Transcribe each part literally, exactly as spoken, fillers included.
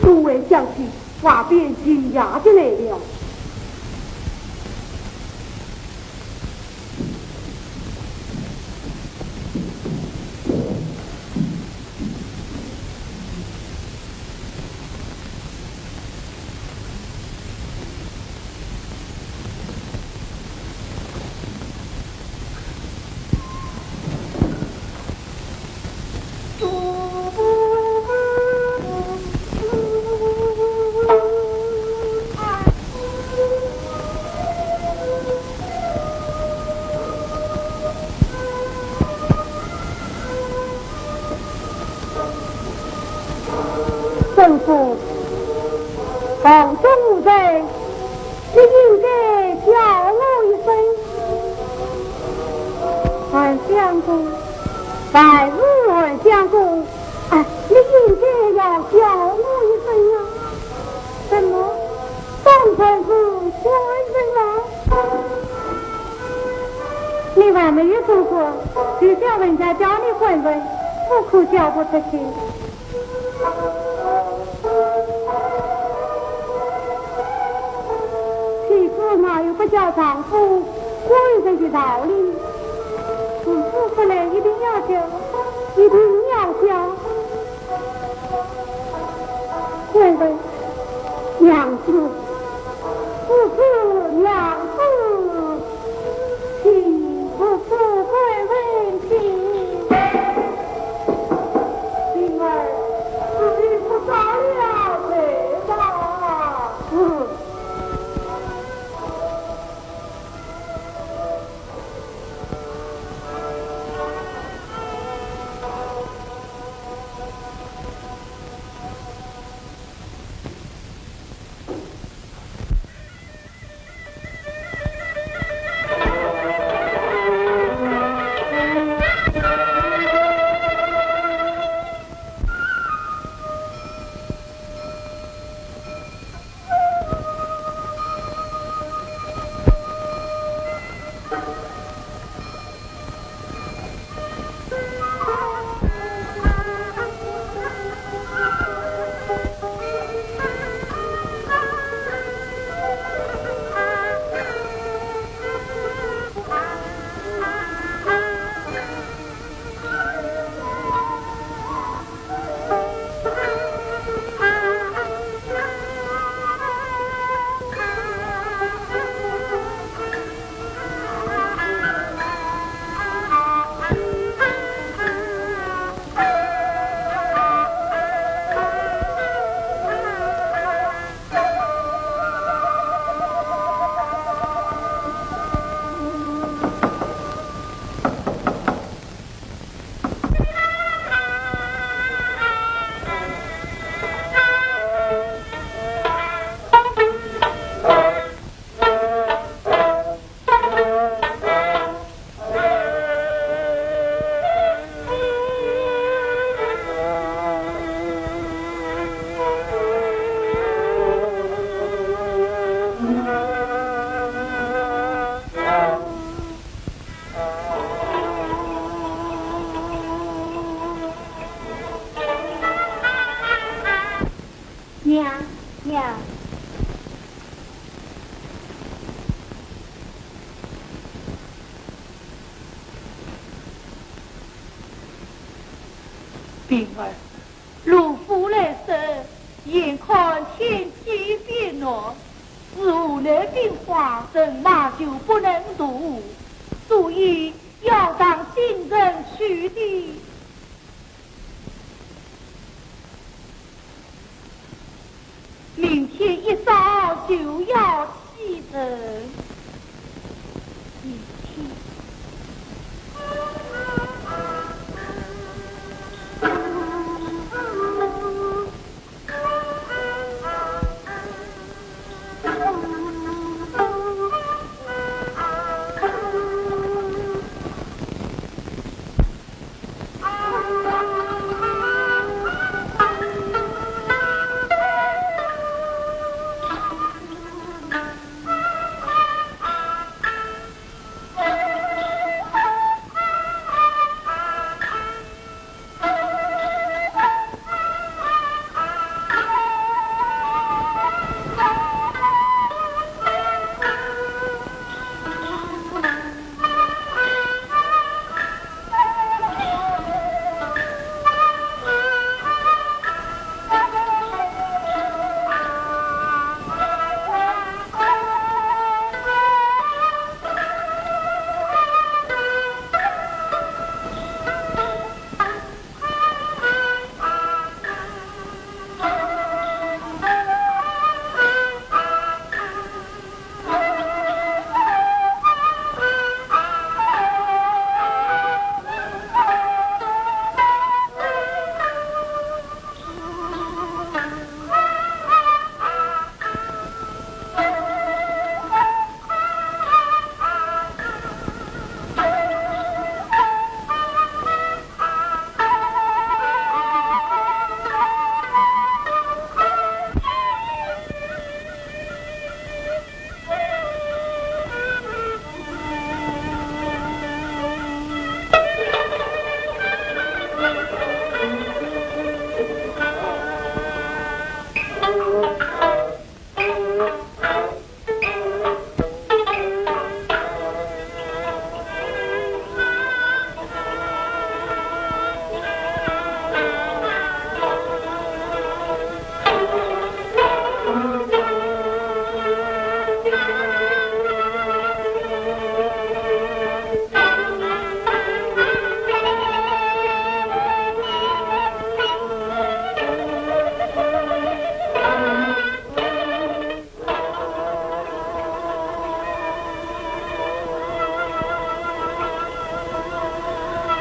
诸位乡亲， 外边请爷进来了。 政府，房中无人， 你应该叫我一声。韩相公，还是韩相公，哎，你应该要叫我一声啊。怎么，当然是官人了。你还没有做官，就叫人家叫你官人，不可叫不出去。 妻子哪有不叫丈夫官人的道理？丈夫出来一定要叫，一定要叫。官人，娘子，不是娘子。 请不富贵问起，今儿是你不早了，对吧？嗯。娘。平儿， 罗府来说，眼看天气变暖，是河南兵荒，人马就不能渡河，所以要当心人去的。明天一早就要 启程。明天。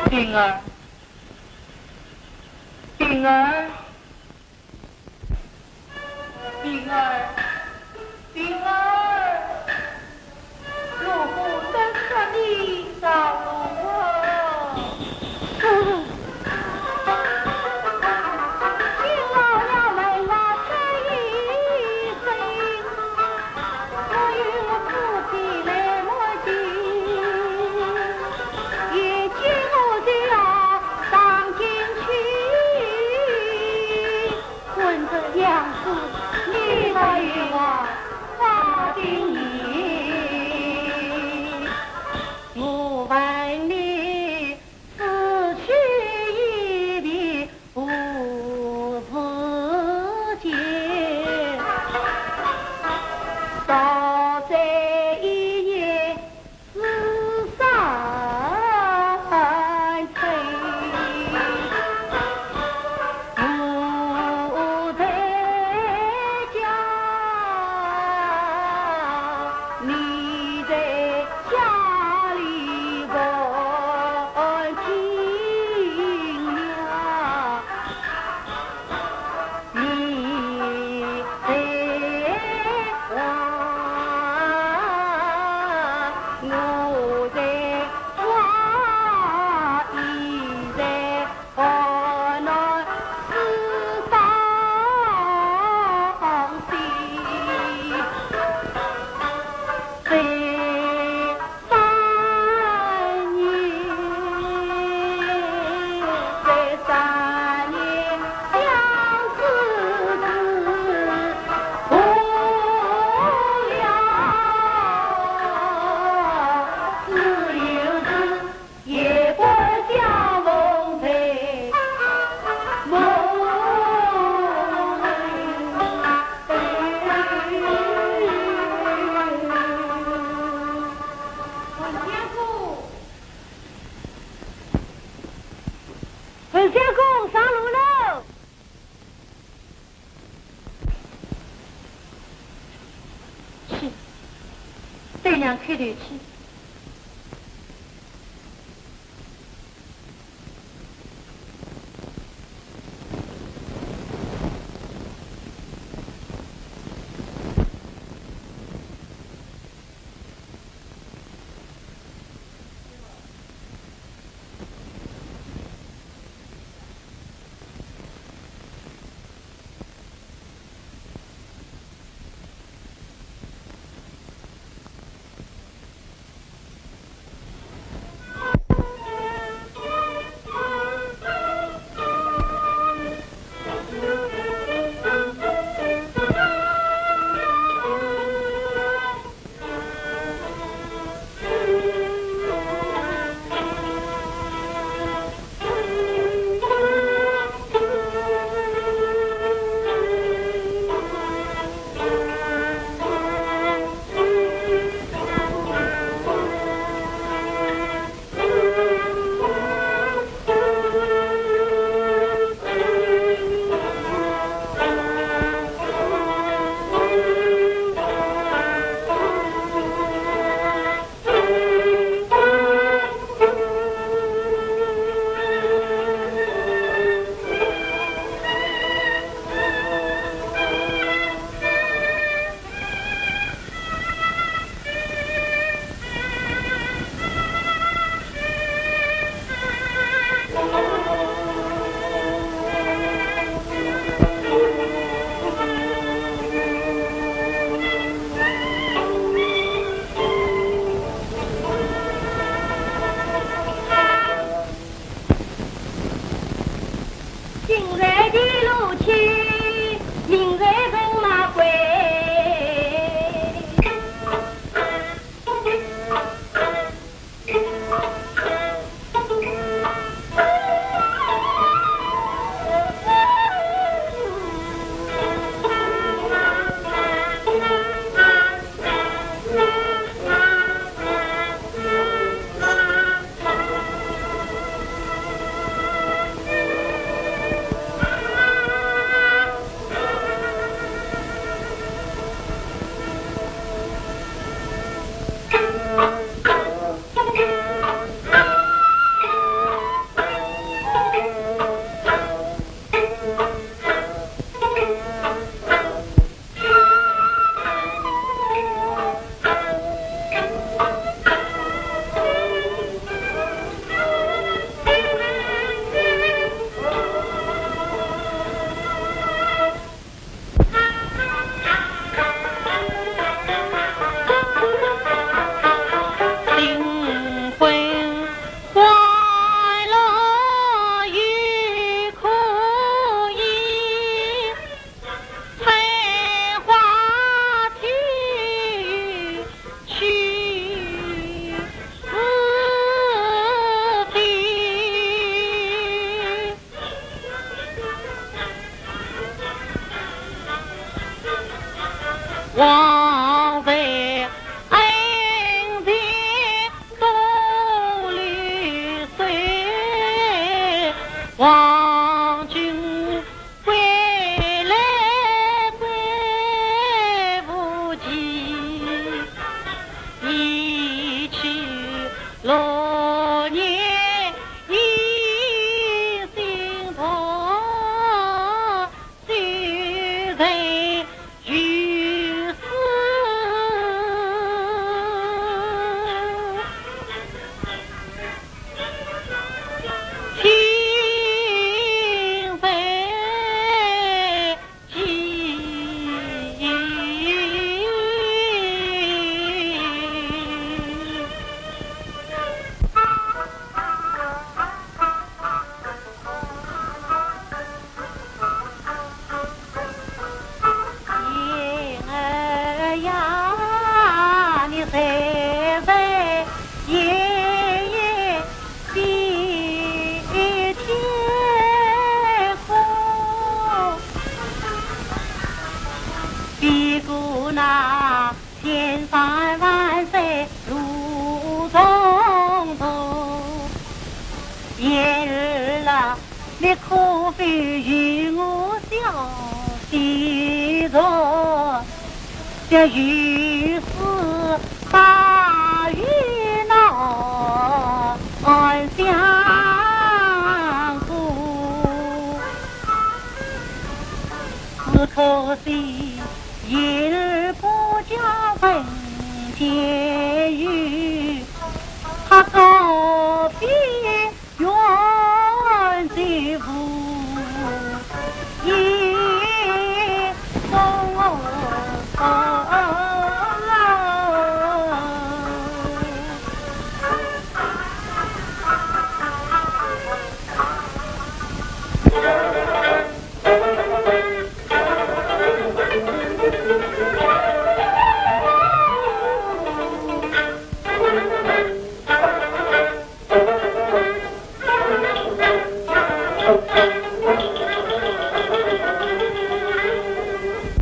平儿，平儿，平儿，平儿。 罗府等着你找我。对娘开头去。 今日的路去，明日人马归。 新婚快乐也可以，采花去去是非。 王在恩前多绿水，王君归来归不及，一去落叶一心痛。 虽然如此，情在记。 燕儿呀，你在在夜夜比天空，比过那千山万水路匆匆。燕儿啊， 你可否与我相随着？这雨丝把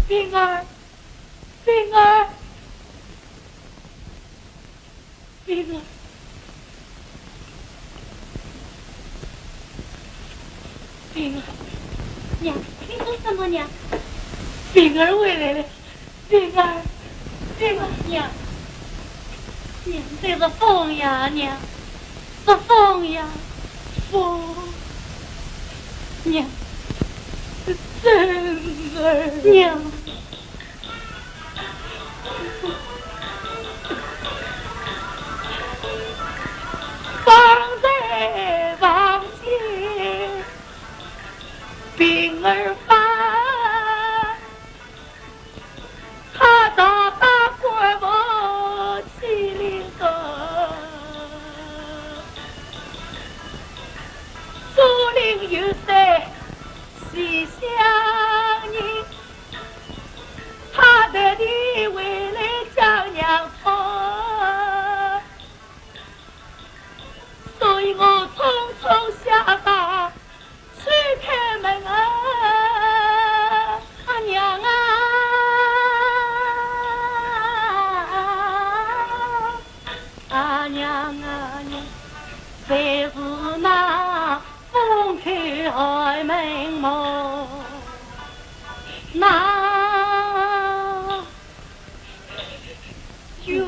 冰儿，冰儿，冰儿，冰儿，娘，你说什么，娘？冰儿回来了。 冰儿，冰儿，娘，娘，这是风呀，娘，是风呀，风，娘，是真儿，娘。方才望见冰儿发。 他到达官府去领个，竹林有山西乡人，他特地回来将娘托，所以我匆匆下马。 去开门啊，阿娘啊，阿娘啊，娘，还是那风吹开门么？那 哟。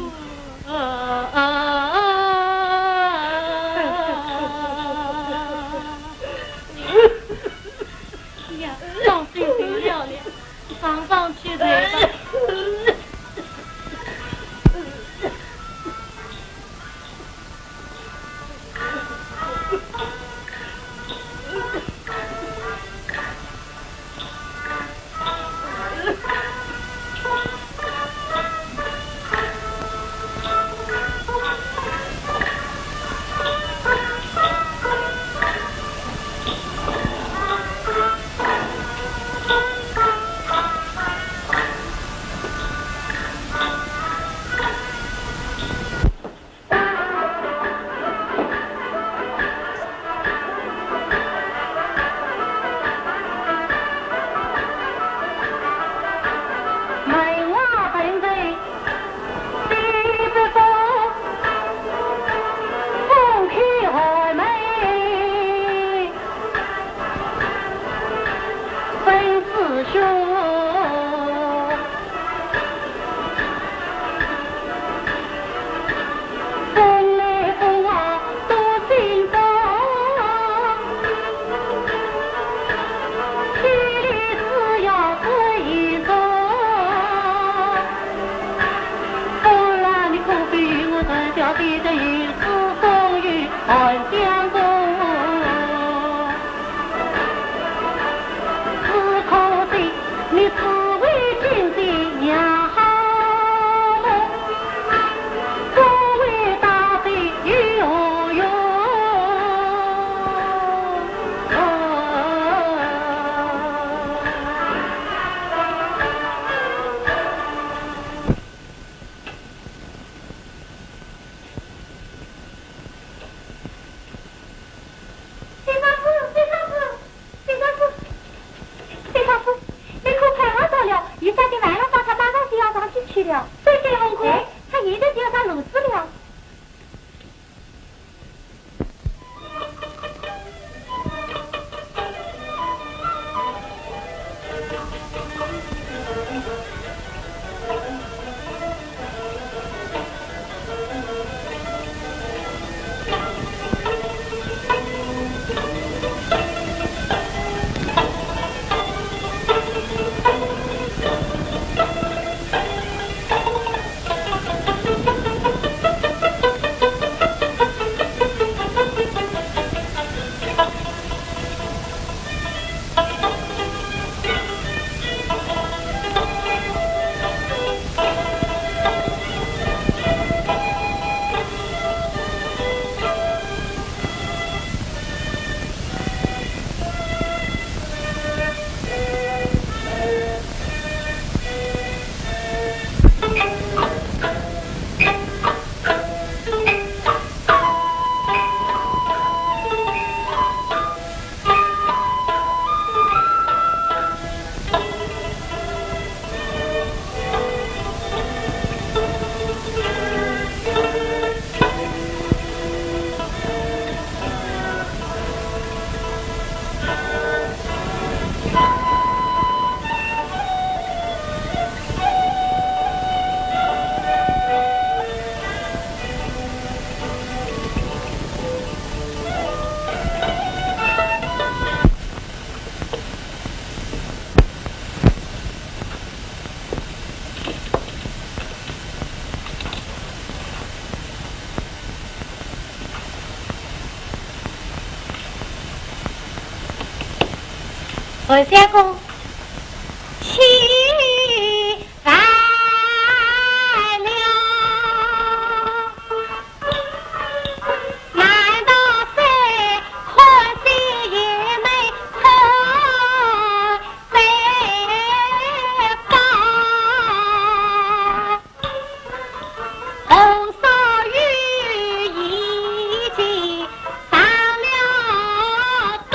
呀，伤心的了了，上上去来吧。 三大夫，三大夫，三大夫，三大夫，你可看好哉了，现在的万老大他马上就要上去去了。在解梦宫？哎，他现在就要上路子了。文相公，起来了。难道是欢喜也没看得到？红烧鱼已经上了桌。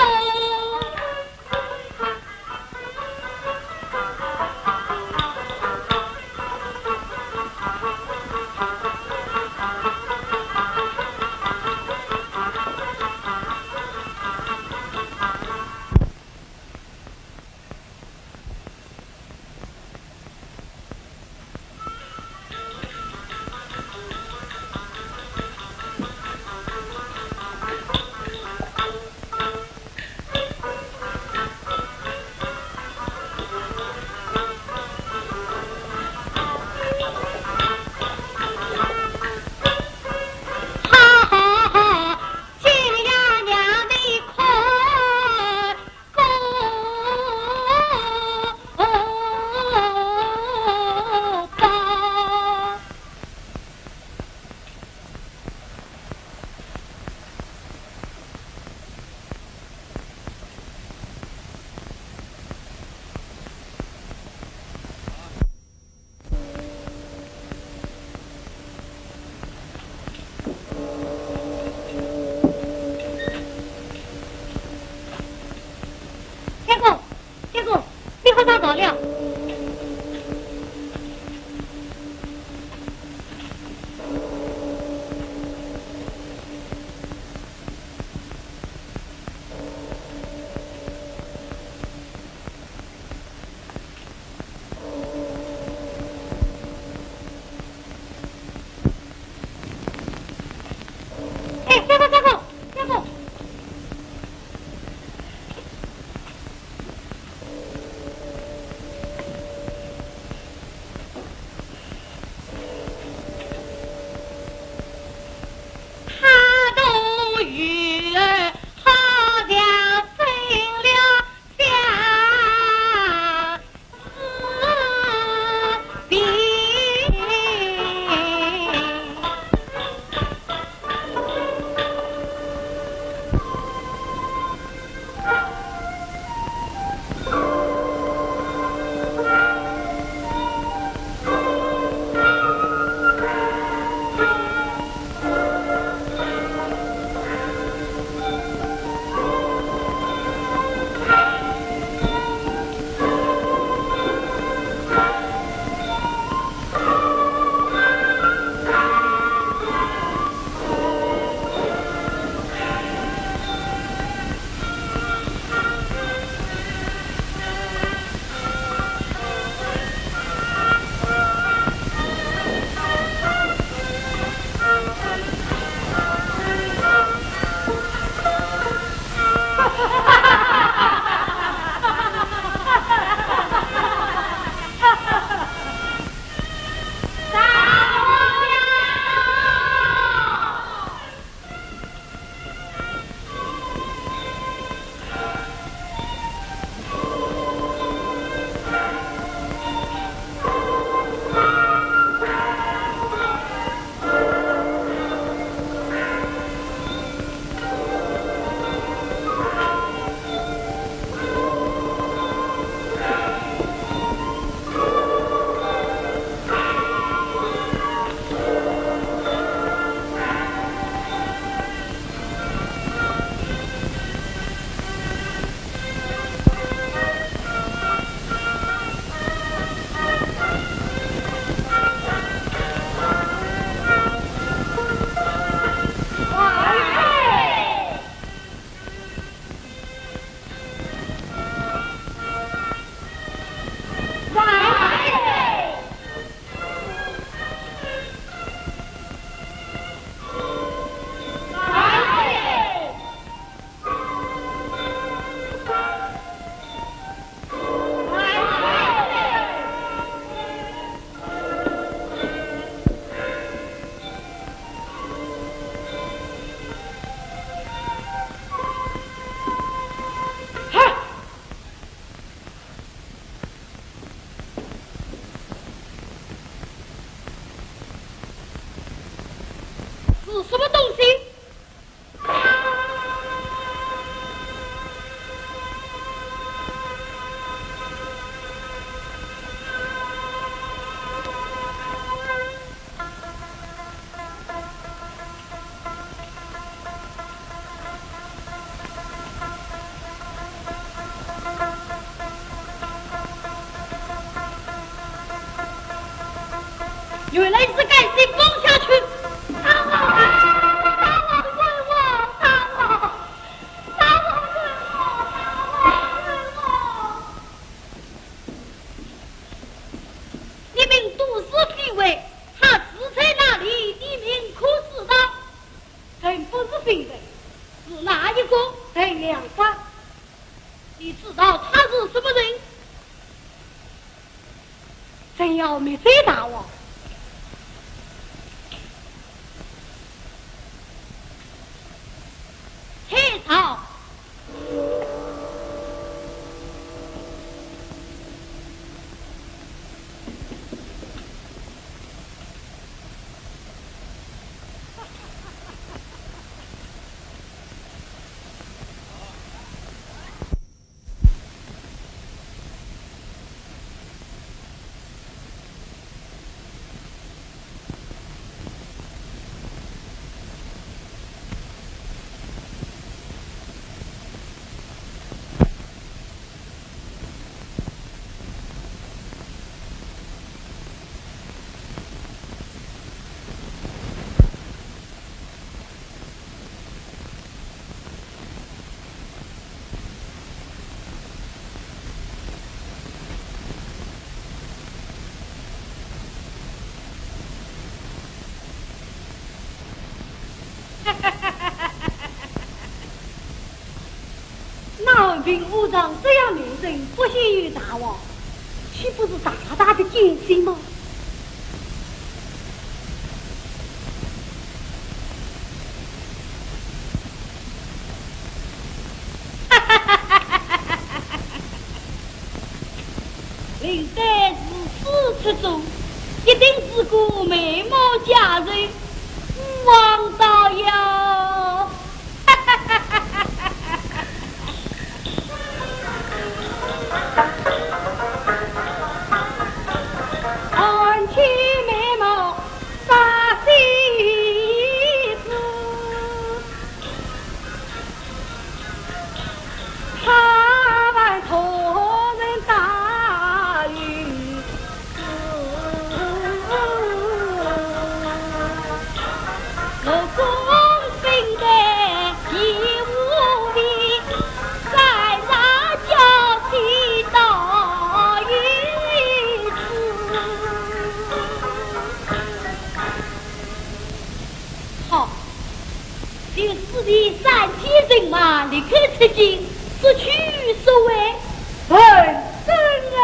是什么东西？ 原来是该些方家群。打我！打我！打我！打我！打我！打我！打我！你们都是匪类，他住在哪里？你们可知道？ 臣不是匪类。是哪一个？陈良发。你知道他是什么人？朕要密奏大王。退朝。 那安平武藏这样名声不显于大王，岂不是大大的奸细吗？ 林黛如此出众，一定是个美貌佳人，不枉道呀。看其美貌， 啥喜事？他还托人打鱼。我公本该已无名， 在那叫起道一次。好，就使你三千人马立刻出京，速取所为。臣遵旨。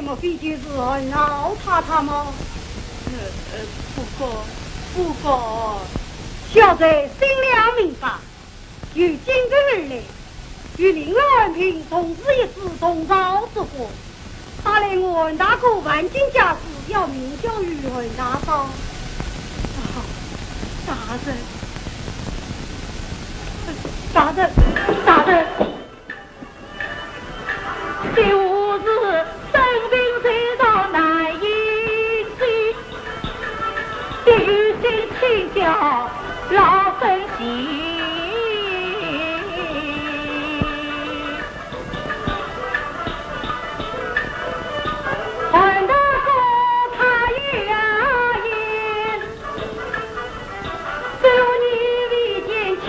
莫非就是韩老太太吗？呃，呃，不过，不过，小侄心里明白，由京城而来，与令郎韩平同是一支同朝之欢，他来我韩大哥万金家是要命交于韩大嫂。啊，大人，大人，大人。 这无事生病，谁道难饮酒，一心请教老僧行。韩大哥他也饮， 昨日未见妻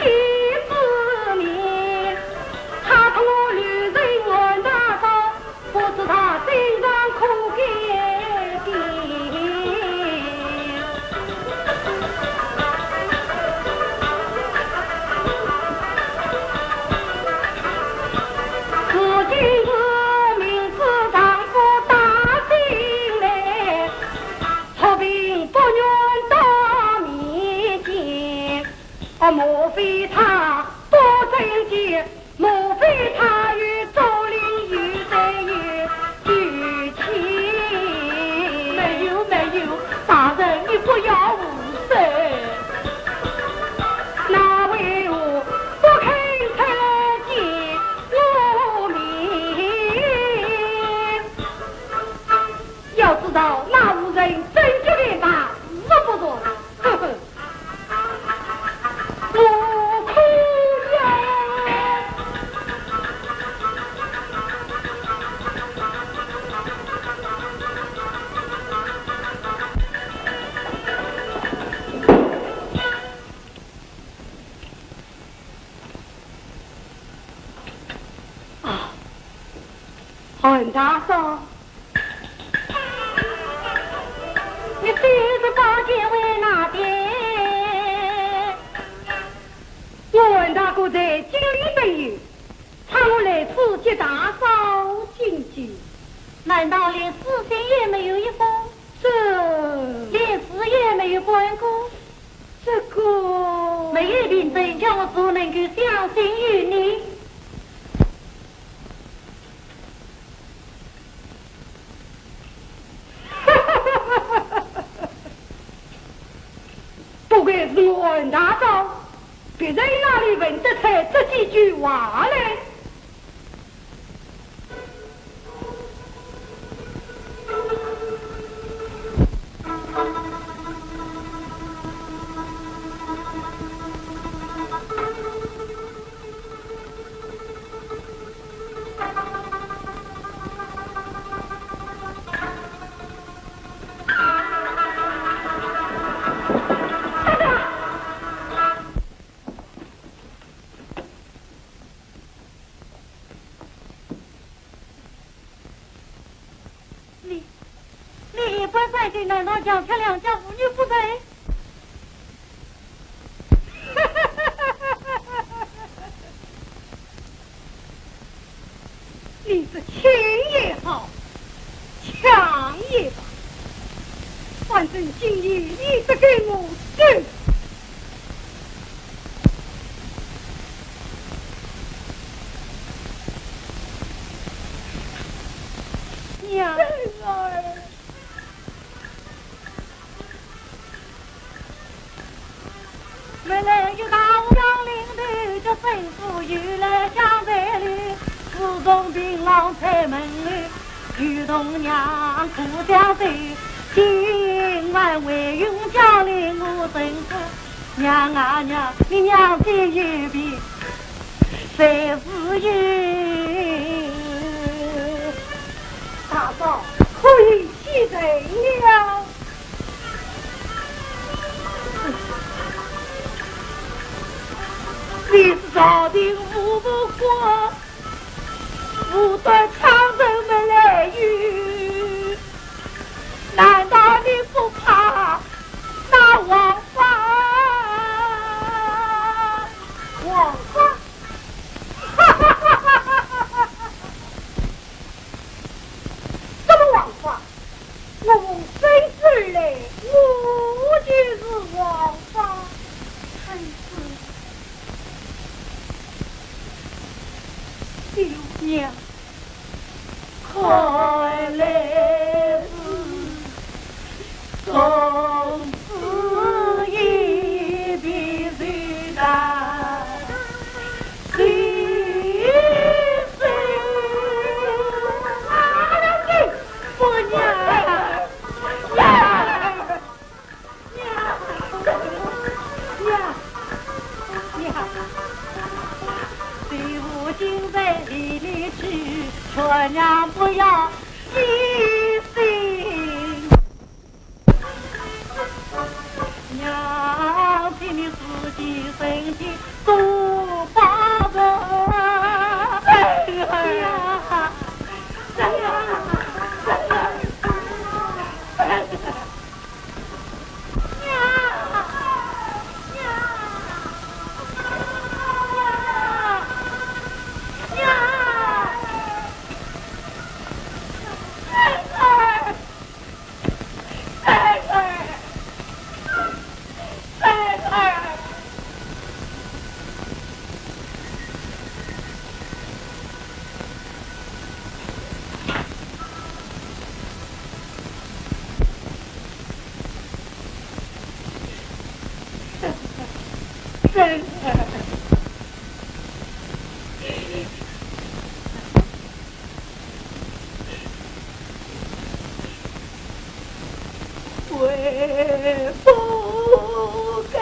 子面，他托我旅人问他道，不知他身上可改变。如今是明知丈夫打进来， 托病不愿到面前，哦，莫非他不贞洁？莫非他与竹林有罪有冤情？没有，没有，大人，你不要胡说。那为何不肯出来见我面？ 要知道那妇人贞洁廉洁，是不是？呵呵，我可要。啊，韩大嫂。 你非是宝剑为哪点？我韩大哥在京里没有，差我来此接大嫂进京。难道连书信也没有一封？这，连字也没有看过？这个，没有凭证，叫我怎能够相信于你？ 不愧是我韩大嫂，别人哪里问得出这几句话来？ 你，你一番三句，难道讲出良家妇女不成？你是轻也好，强也罢，反正今夜你得给我走。娘。 没来由大武阳林头，这生死又来相随哩。自从病郎在门里，与童娘苦相随，今晚为兄降临我身处。娘啊娘，你娘心有病，谁是有？大嫂，可以起身了。 你是朝廷五府官，无端闯入门来哟，难道你不怕那王法？王法？哈哈哈哈哈哈！什么王哎呦，娘，看来是从此一别就难回首。啊，我娘！娘！ 娘，娘，娘，对父亲在离离去，劝娘不要离心。娘，请你自己身体多保重。哎呀，哎呀，哎呀，哎呀。 为父该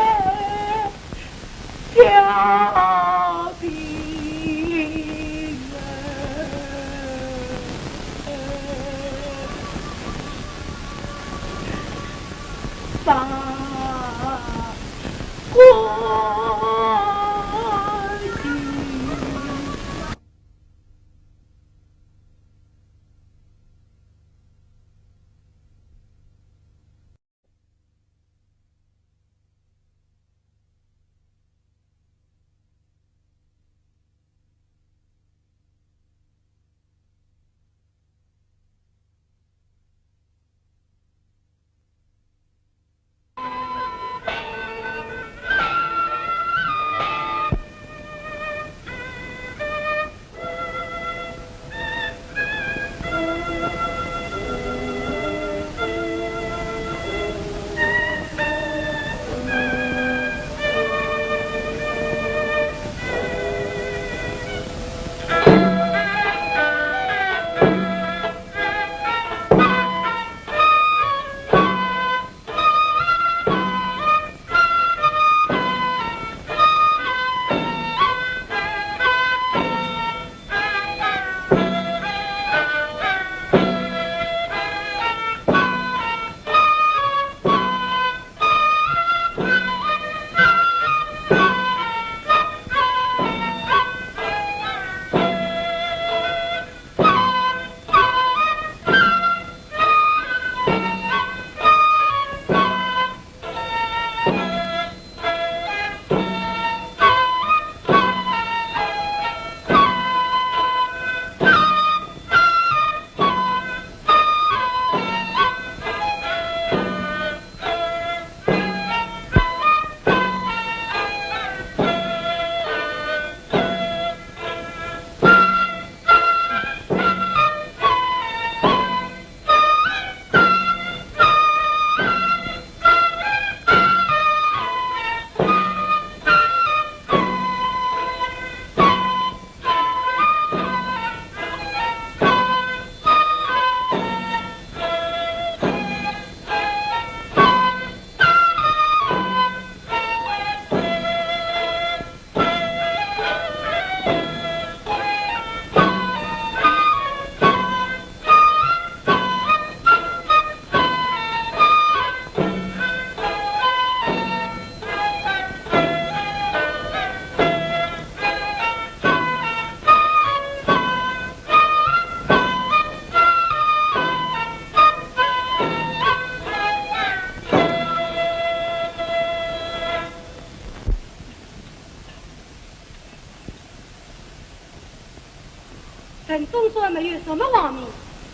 城中虽没有什么王命，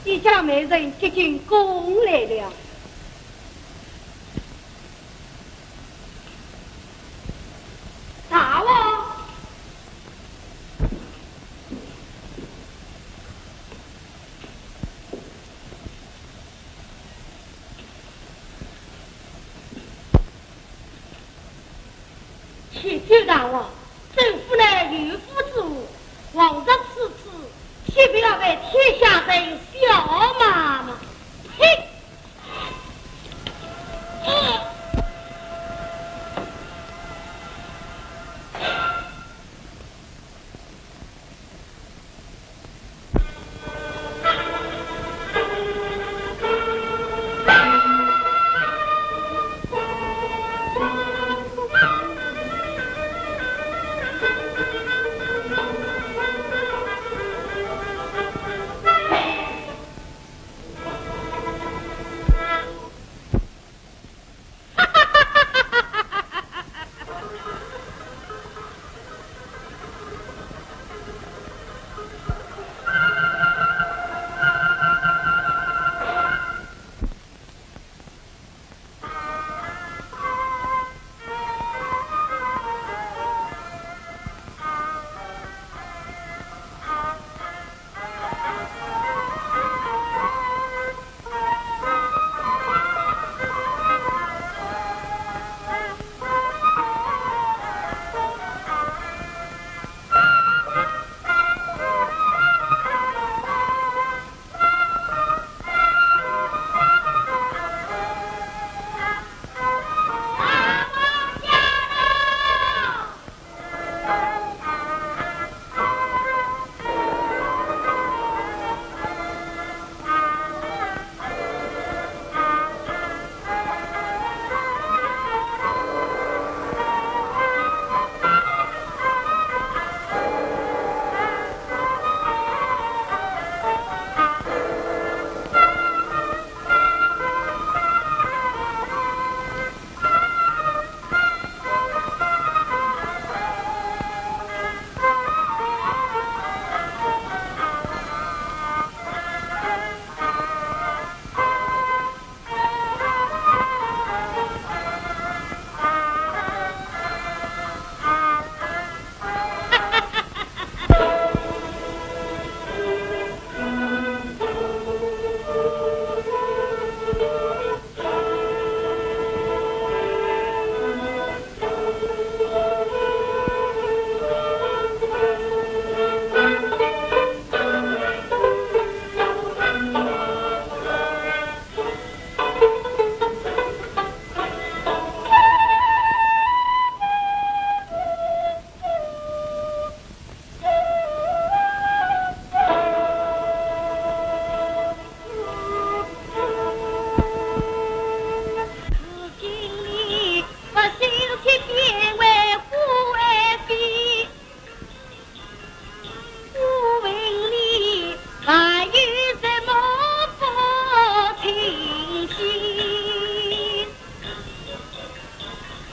一家媒人接进宫来了。大王！周大王，周府乃有夫之妇，王爷此次岂不要被天下人笑骂吗？呸！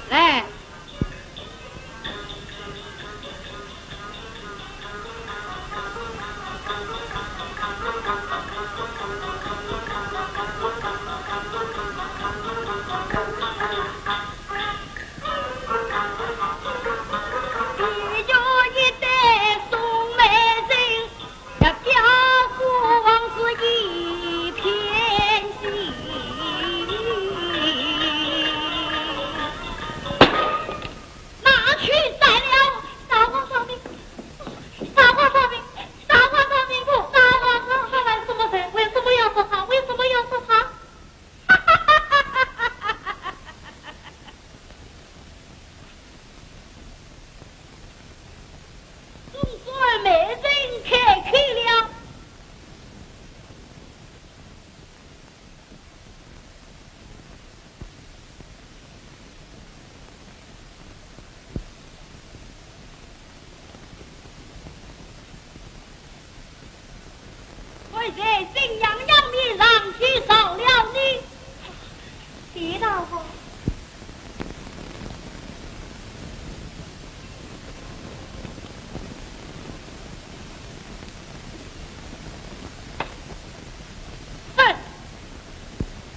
来。拿去斩了！大王饶命！大王饶命！大王饶命！大王，他犯什么罪？为什么要杀他？为什么要杀他？总算媒人开口了。 快在景阳娘面上去饶了你。谢大王。哼，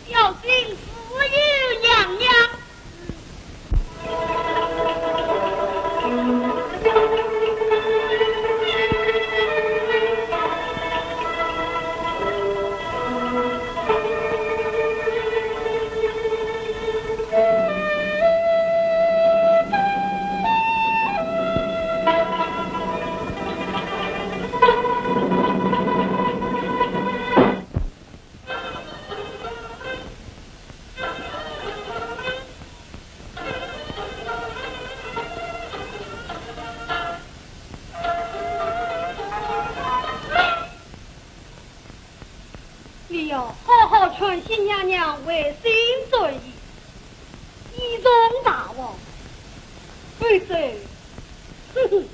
小心私语娘娘。好好劝新娘娘回心转意，以重大王。否则，哼哼。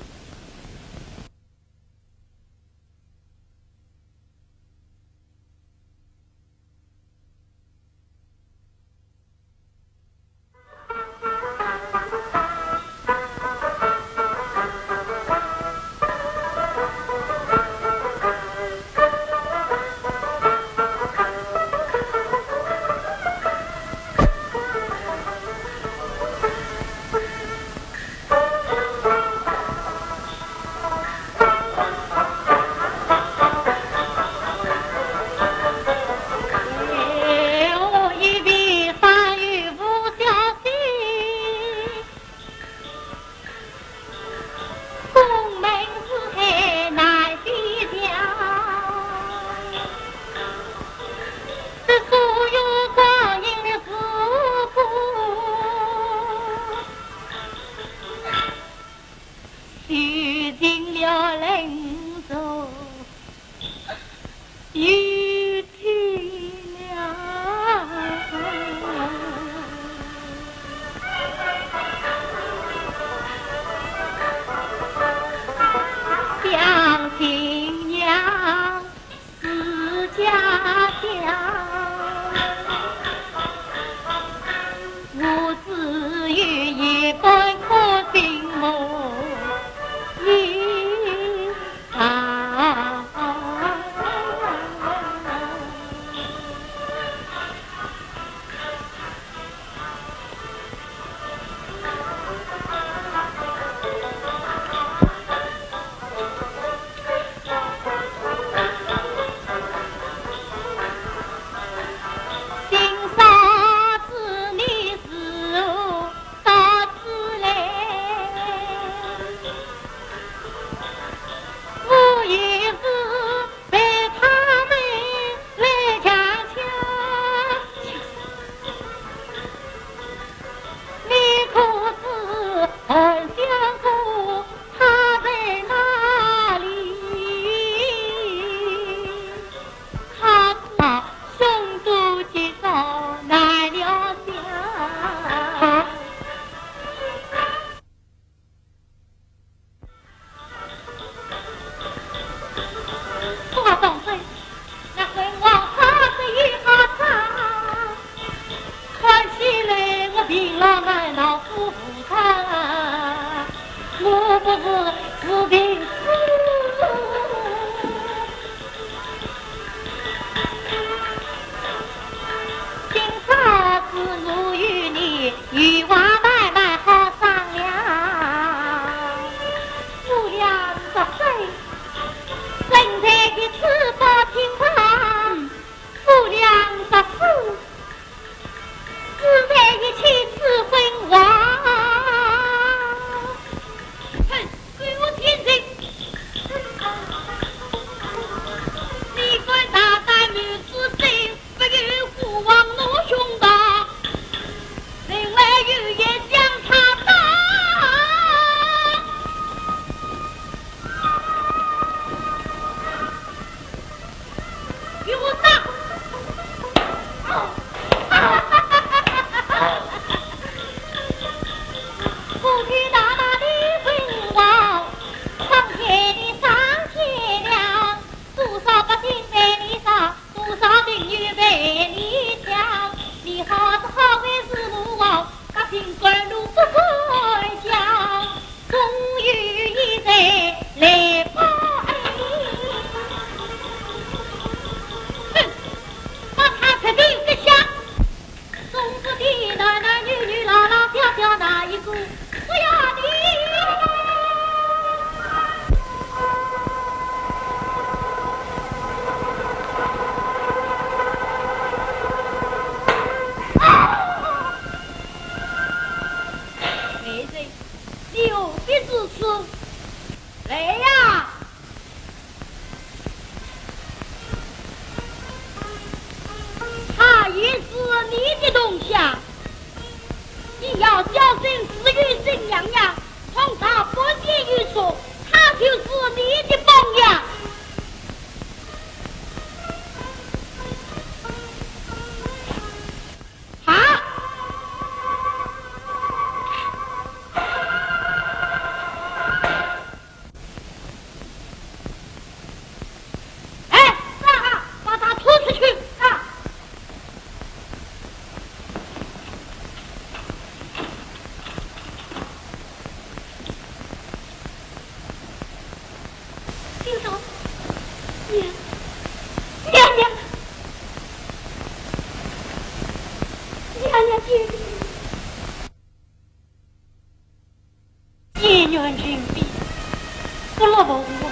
不落凤凰，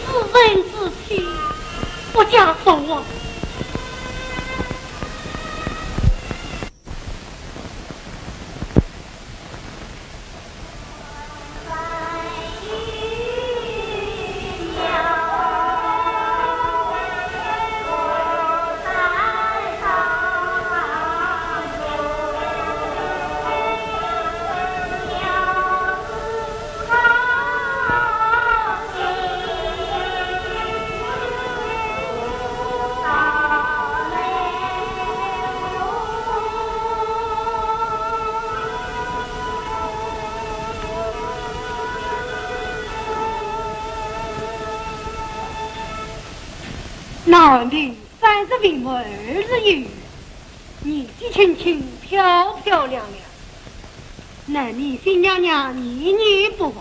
自生自灭，不加众望。 那寒冰三十并没二十有余，年纪轻轻，漂漂亮亮，难免新娘娘念念不忘。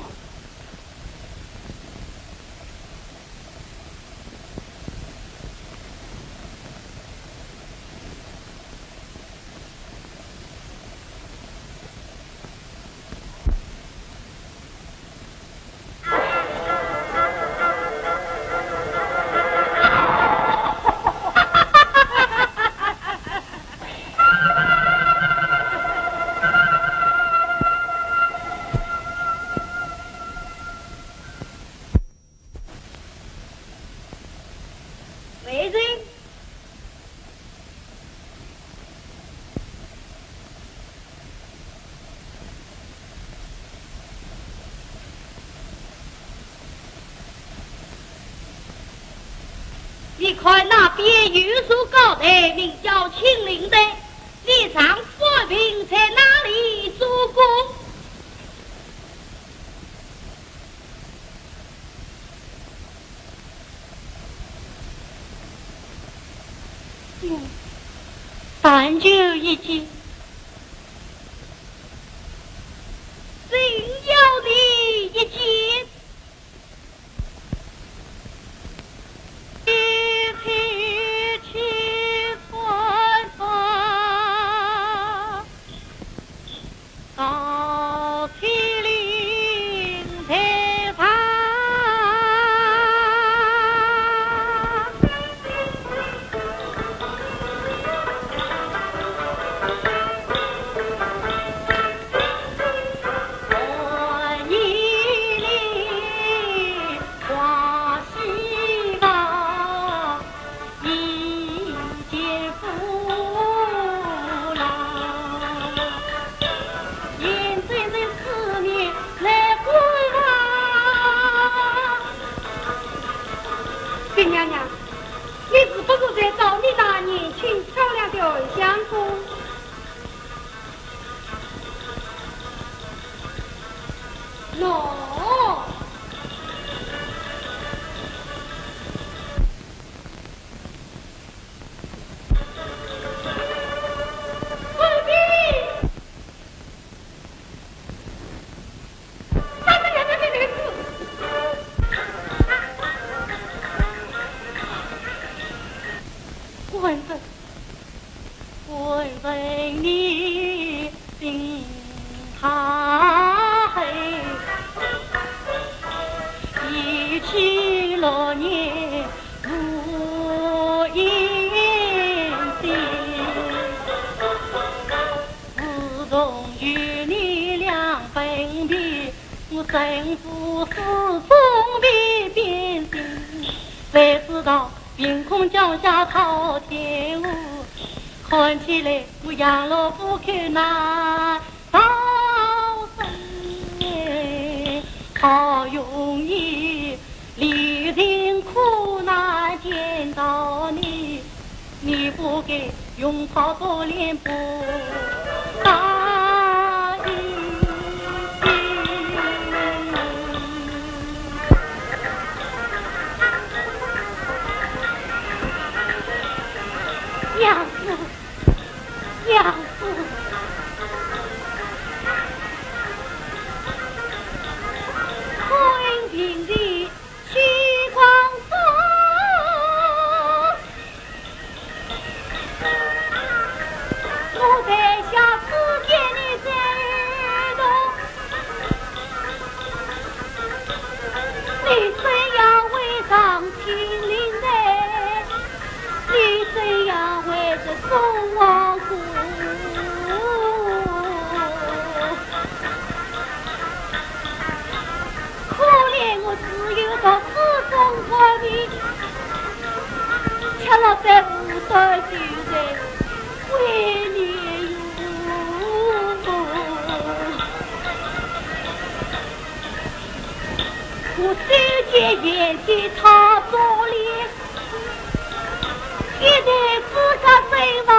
美人。 你看那边有座高台，名叫青灵台，你丈夫在那里做官？ 嗯，但求一见。真要你一见。一起去穿吧。 高天灵台上，我与你挂西房。 一见父老，眼睁睁思念来过望。新娘娘，你是不是在找你那年轻漂亮的偶像中？喏。 官人，官人你 心太黑，一起六年无音信。自从与你两分别，我身负四重皮鞭刑，谁知道凭空降下套天鹅，看起来我杨老虎口难 逃生，好容易历尽苦难见到你，你不给用草做脸不答应。娘子， 娘子。我手脚眼睛他做了，一代之家谁来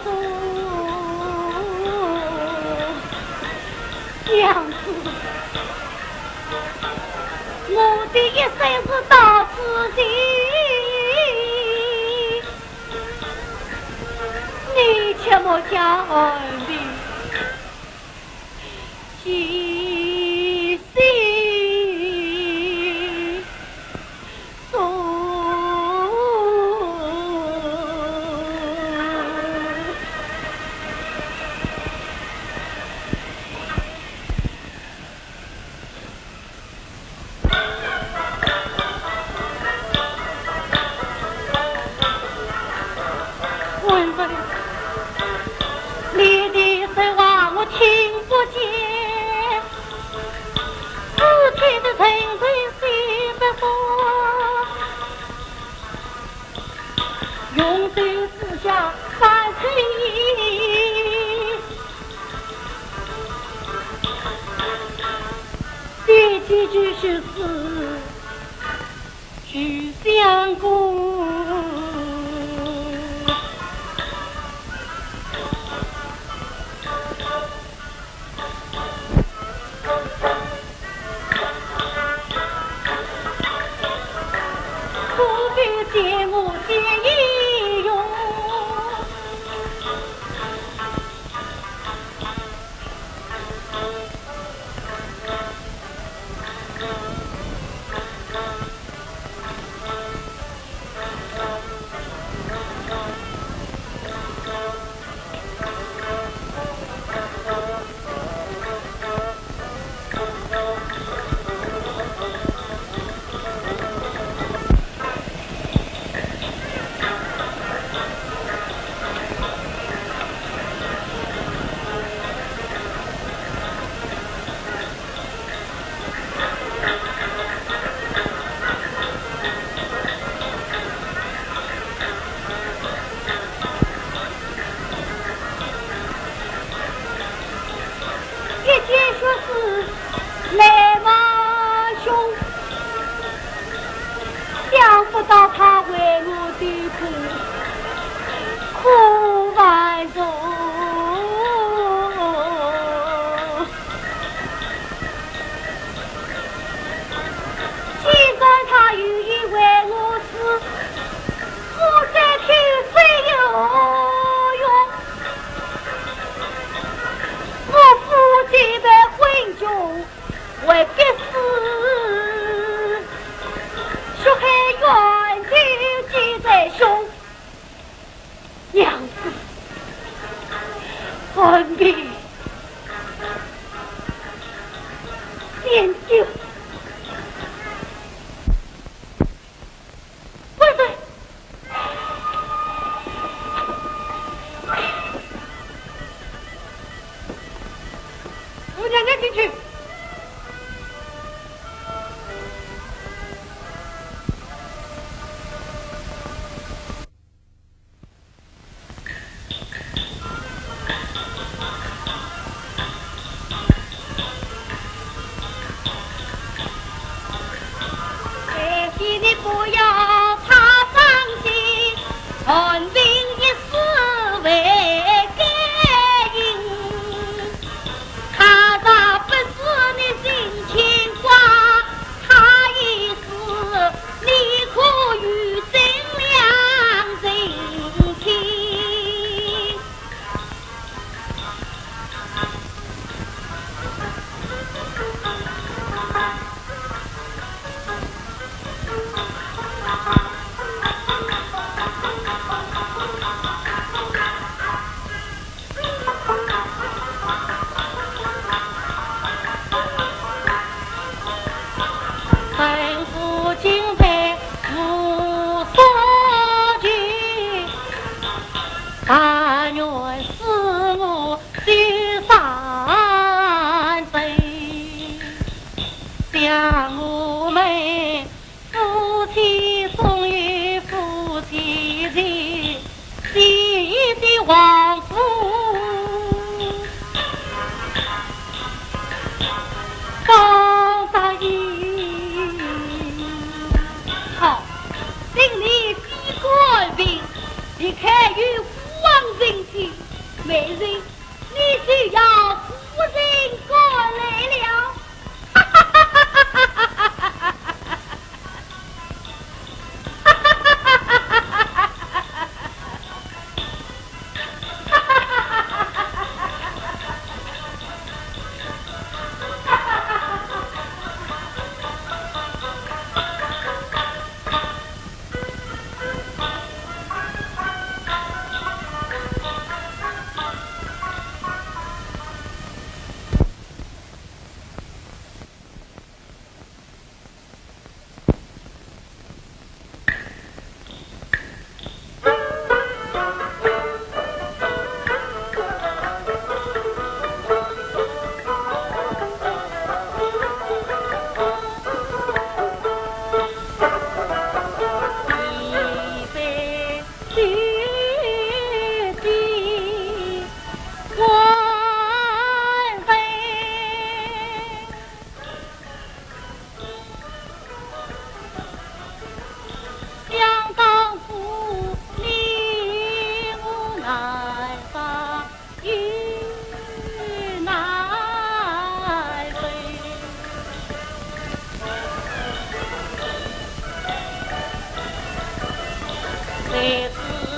做？娘子，我的一生是到此地，你切莫叫恩的。 其心中。官人，你的说话我听不见，只听得沉沉细细的说，用心思想三千年。 第几句是四许相公。可比见我见英雄。 一见说是来嘛兄，想不到他为我的苦，苦万重。既然他有意为我死， 我再去谁有用？我夫妻的婚姻为必死，血海冤仇记在胸。娘子，恩弟，念旧。 官人，我娘娘进去。 哎，你不要怕伤心，寒冰一世为该人。他若不知你心牵挂，他一死，你可与真良人亲？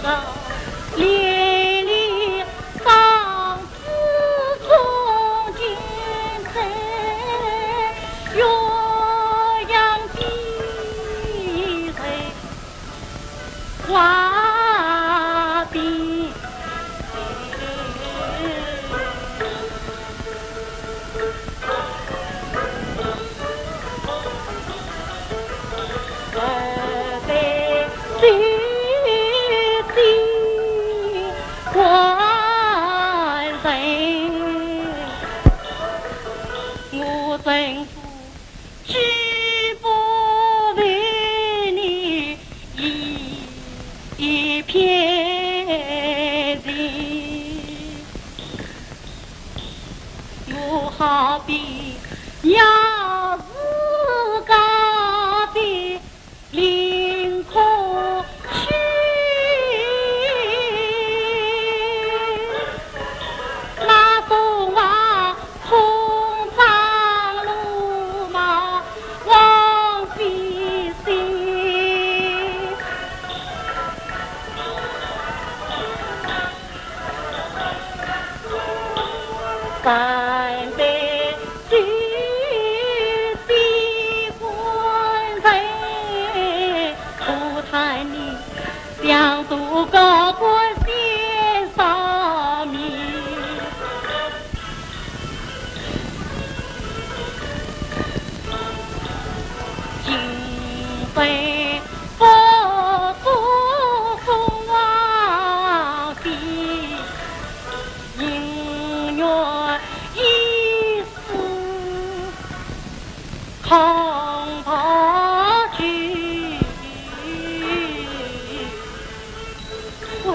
官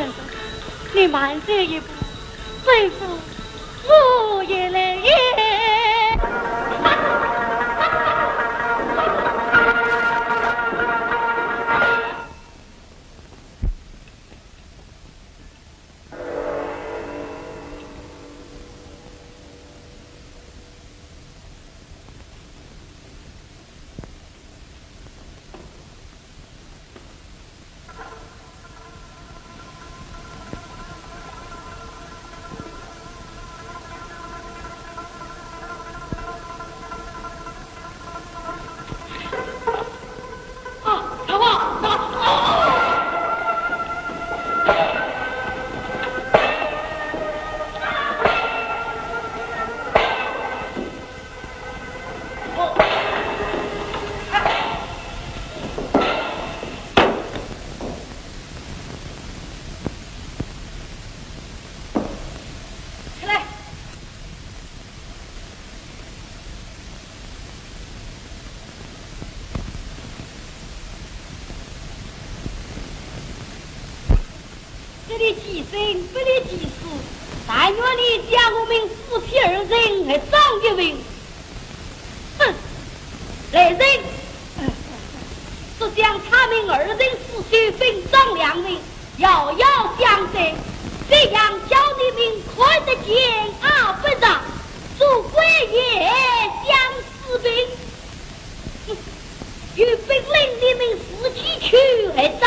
人，你慢走一步，吩咐我也来也。起来。这里几声，不离几次，但愿你将我们夫妻二人还装一回。哼，来人！只将他们二人死罪分赃两份， 遥遥相对，这样叫你们看得见啊不着，做官也相思病，哼，有本领你们自己去而招。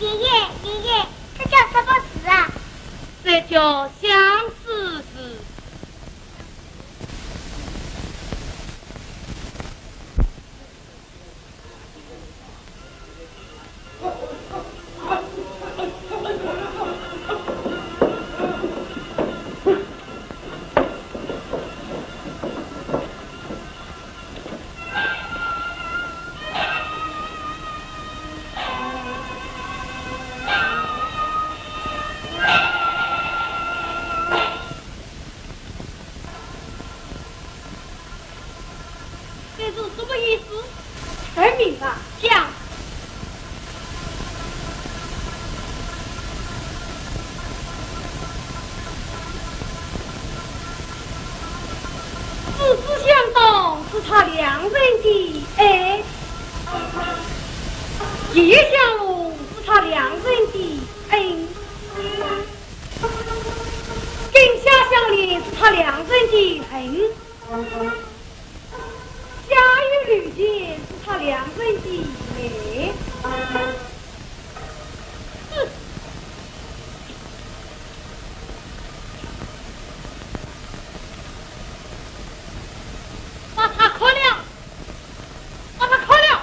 爷爷，爷爷，这叫什么字啊？这叫相思字。 这是什么意思？很明白，讲。子思相当是他两人的爱，爷爷相容是他两人的恩。 今夏相怜是他两人的恨，家有绿田是他两人的爱。哼！把他砍了！ 把他砍了！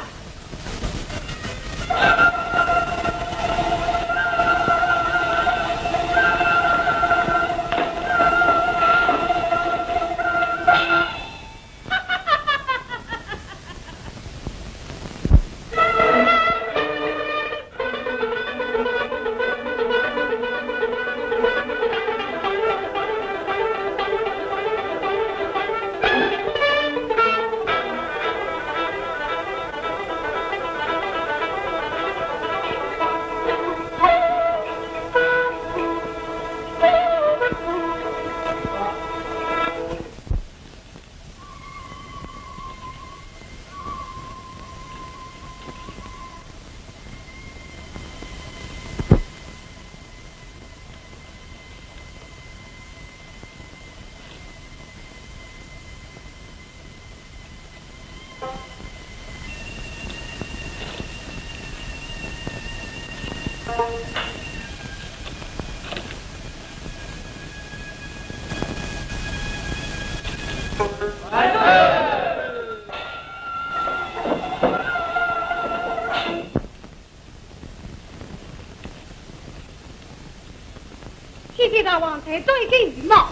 谢谢大王，再做一顶浴帽。